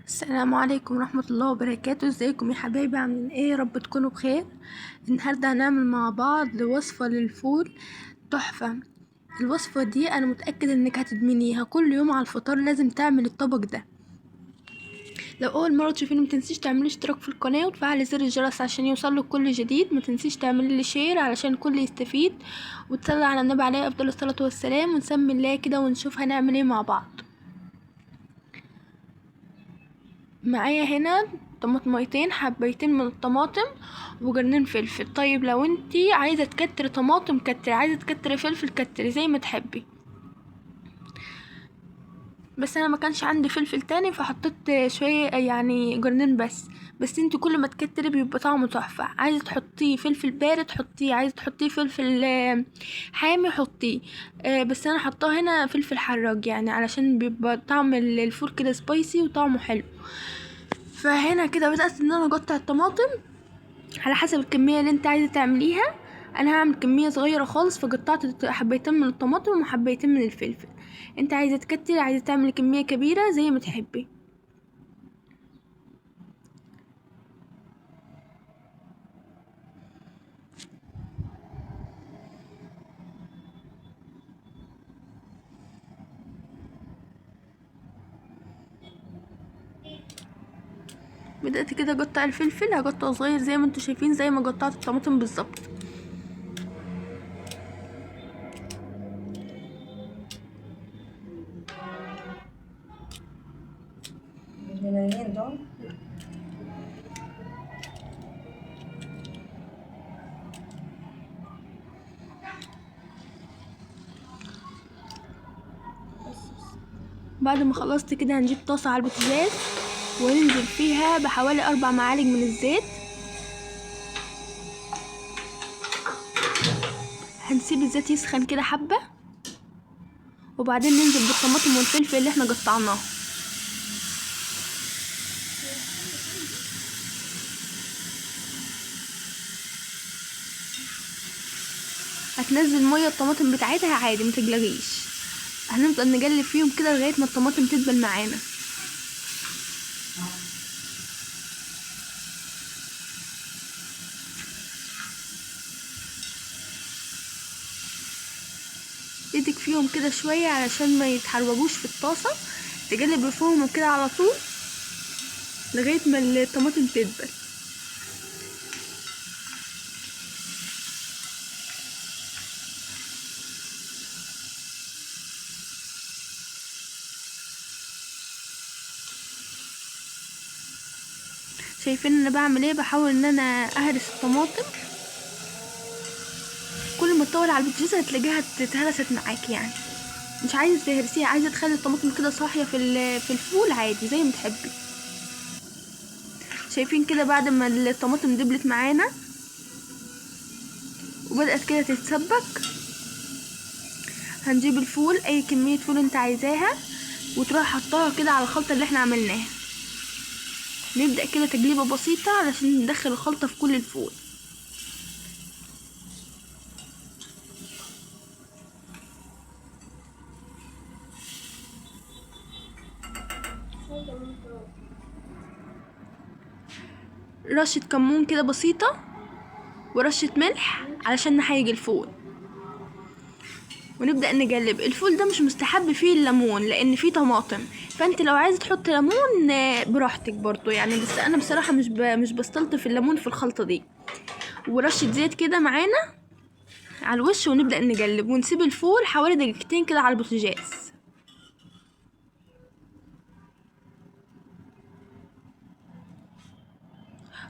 السلام عليكم ورحمة الله وبركاته. ازيكم يا حبايبي؟ عاملين ايه؟ يا رب تكونوا بخير. النهاردة هنعمل مع بعض وصفة للفول تحفة. الوصفة دي انا متأكدة انك هتدمنيها، كل يوم على الفطار لازم تعمل الطبق ده. لو اول مرة تشوفيني متنسيش تعملي اشتراك في القناة وتفعلي زر الجرس عشان يوصلك كل جديد. متنسيش تعملي لي share علشان الكل يستفيد، وتصلي على النبي عليه افضل الصلاة والسلام، ونسمي الله كده ونشوف هنعمل ايه مع بعض. معايا هنا طماطميتين، حبيتين من الطماطم وجرنين فلفل. طيب لو انتي عايزه تكتري طماطم كتري، عايزه تكتري فلفل كتري، زي ما تحبي. بس انا ما كانش عندي فلفل تاني فحطيت شوية، يعني جرنين بس. بس انتي كل ما تكتري بيبقى طعمه تحفة. عايزه تحطيه فلفل بارد حطيه، عايزه تحطيه فلفل حامي حطيه، بس انا حطاه هنا فلفل حراج، يعني علشان بيبقى طعم الفول كده spicy وطعمه حلو. فهنا كده بدأت ان انا اقطع الطماطم على حسب الكمية اللي انت عايزة تعمليها. انا هعمل كمية صغيرة خالص، فقطعت حبيتين من الطماطم وحبيتين من الفلفل. انت عايزة تكتري، عايزة تعمل كمية كبيرة زي ما تحبي. بدأت كده اقطع الفلفل، هقطعه صغير زي ما انتوا شايفين، زي ما قطعت الطماطم بالظبط. ملايين دول. بعد ما خلصت كده هنجيب طاسة على البوتاجاز وننزل فيها بحوالي 4 معالق من الزيت. هنسيب الزيت يسخن كده حبة، وبعدين ننزل بالطماطم والفلفل اللي احنا قطعناه. هتنزل مية الطماطم بتاعتها عادي، ما تقلقيش. هنفضل نقلب فيهم كده لغاية ما الطماطم تدبل معانا. ايدك فيهم كده شوية علشان ما يتحروجوش في الطاسه، تقلب فيهم كده على طول لغاية ما الطماطم تدبل. شايفين انا بعمل ايه؟ بحاول ان انا اهرس الطماطم. كل ما تطول على البوتاجاز هتلاقيها اتهرست معاكي، يعني مش عايزه تهرسيها، عايزه تخلي الطماطم كده صاحية في الفول عادي زي ما تحبي. شايفين كده بعد ما الطماطم دبلت معانا وبدات كده تتسبك، هنجيب الفول، اي كمية فول انت عايزاها، وتروح حطاها كده على الخلطة اللي احنا عملناها. نبدأ كده تقليبة بسيطة علشان ندخل الخلطة في كل الفول. رشة كمون كده بسيطة ورشة ملح علشان نحيج الفول، ونبدأ نقلب. الفول ده مش مستحب فيه الليمون لان فيه طماطم، فانت لو عايزه تحط ليمون براحتك برضو يعني، بس انا بصراحة مش بستلطف الليمون في الخلطة دي. ورشه زيت كده معانا على الوش، ونبدأ نقلب ونسيب الفول حوالي دقيقتين كده على البوتاجاز.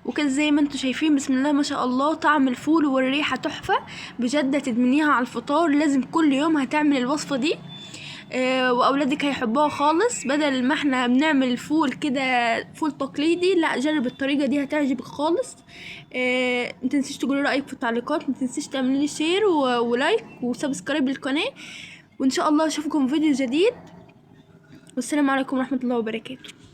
وكده زي ما انتم شايفين بسم الله ما شاء الله طعم الفول والريحه تحفة بجد، هتدمنيها على الفطار. لازم كل يوم هتعمل الوصفة دي، واولادك هيحبوها خالص. بدل ما احنا بنعمل فول كده فول تقليدي، لا جرب الطريقة دي هتعجبك خالص. ما تنسيش تقولي رايك في التعليقات، ما تنسيش تعملي لي share و like و subscribe للقناة، وان شاء الله اشوفكم فيديو جديد. والسلام عليكم ورحمة الله وبركاته.